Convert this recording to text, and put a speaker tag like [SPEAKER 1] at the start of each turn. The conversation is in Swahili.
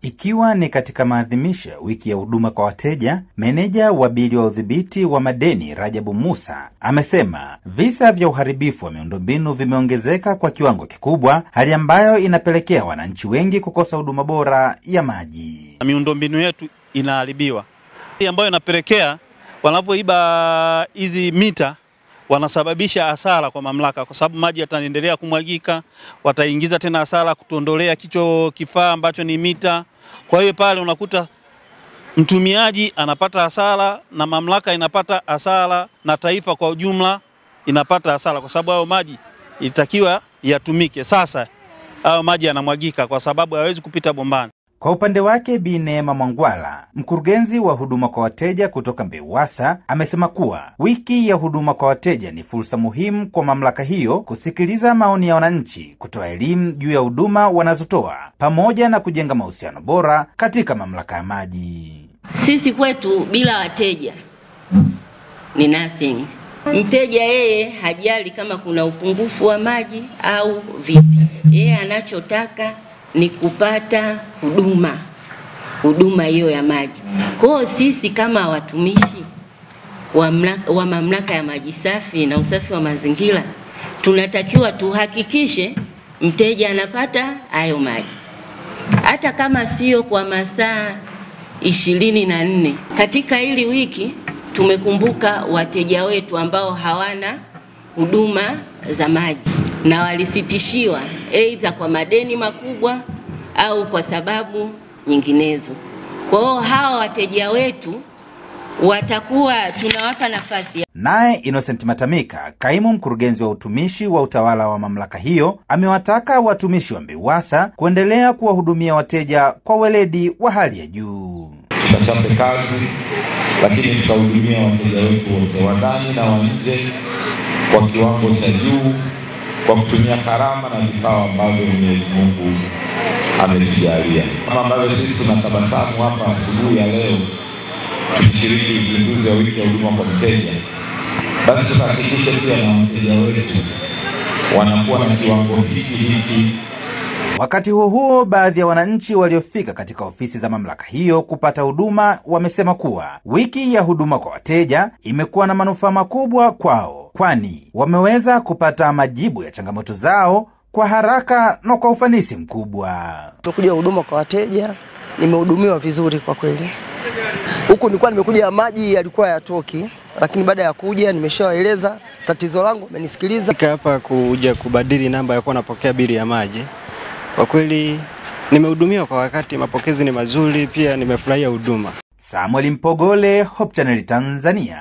[SPEAKER 1] Ikiwa ni katika maadhimisho ya wiki ya huduma kwa wateja, meneja wa bili wa udhibiti wa madeni Rajabu Musa amesema visa vya uharibifu wa miundombinu vimeongezeka kwa kiwango kikubwa, hali ambayo inapelekea wananchi wengi kukosa huduma bora ya maji.
[SPEAKER 2] Miundombinu yetu inaharibiwa, ambayo inapelekea wanavyoiba hizi mita wanasababisha hasara kwa mamlaka, kwa sababu maji yataendelea kumwagika, wataingiza tena hasara kutuondolea kicho kifaa ambacho ni mita. Kwa hiyo pale unakuta mtumiaji anapata hasara na mamlaka inapata hasara na taifa kwa ujumla inapata hasara, kwa sababu hayo maji itakiwa yatumike. Sasa hayo maji yanamwagika kwa sababu hayawezi kupita bombani.
[SPEAKER 1] Kwa upande wake, Bi Neema Mwangwala, mkurugenzi wa huduma kwa wateja kutoka MBEWASA, amesema kuwa wiki ya huduma kwa wateja ni fursa muhimu kwa mamlaka hiyo kusikiliza maoni ya wananchi, kutoa elimu juu ya huduma wanazotoa, pamoja na kujenga mahusiano bora katika mamlaka ya maji.
[SPEAKER 3] Sisi kwetu bila wateja ni nothing. Mteja yeye hajali kama kuna upungufu wa maji au vipi. Yeye anachotaka ni kupata huduma hiyo ya maji. Kwa hiyo sisi kama watumishi wa mamlaka ya maji safi na usafi wa mazingira tunatakiwa tuhakikishe mteja anapata hayo maji, hata kama sio kwa masaa 24. Katika hili wiki tumekumbuka wateja wetu ambao hawana huduma za maji na walisitishiwa aidha kwa madeni makubwa au kwa sababu nyinginezo. Kwa hiyo hawa wateja wetu watakuwa tunawapa nafasi.
[SPEAKER 1] Naye Innocent Matamika, kaimu mkurugenzi wa utumishi wa utawala wa mamlaka hiyo, amewataka watumishi wa MBEWASA kuendelea kuwahudumia wateja kwa weledi wa hali ya juu.
[SPEAKER 4] Tukachape kazi, lakini tukahudumia wateja wetu wote wa ndani na wa nje kwa kiwango cha juu, kwa kutumia karama na vipawa ambavyo Mwenyezi Mungu ametujalia. Kama ambavyo sisi tunatabasamu hapa asubuhi ya leo tukishiriki uzinduzi wa wiki ya huduma kwa mteja, basi tuhakikishe pia na wateja wetu wanakuwa na kiwango hiki hiki.
[SPEAKER 1] Wakati huo huo, baadhi ya wananchi waliofika katika ofisi za mamlaka hiyo kupata huduma wamesema kuwa wiki ya huduma kwa wateja imekuwa na manufaa makubwa kwao, kwani wameweza kupata majibu ya changamoto zao kwa haraka na kwa ufanisi mkubwa.
[SPEAKER 5] Nimekuja huduma kwa wateja, nimehudumiwa vizuri kwa kweli. Huku nilikuwa nimekuja maji yalikuwa hayatoki, lakini baada ya kuja nimeshawaeleza tatizo langu, wamenisikiliza.
[SPEAKER 6] Hapa kuja kubadili namba ya kuwa napokea bili ya maji. Kwa kweli nimehudumiwa kwa wakati, mapokezi ni mazuri, pia nimefurahia huduma.
[SPEAKER 1] Samuel Mpogole, Hope Channel Tanzania.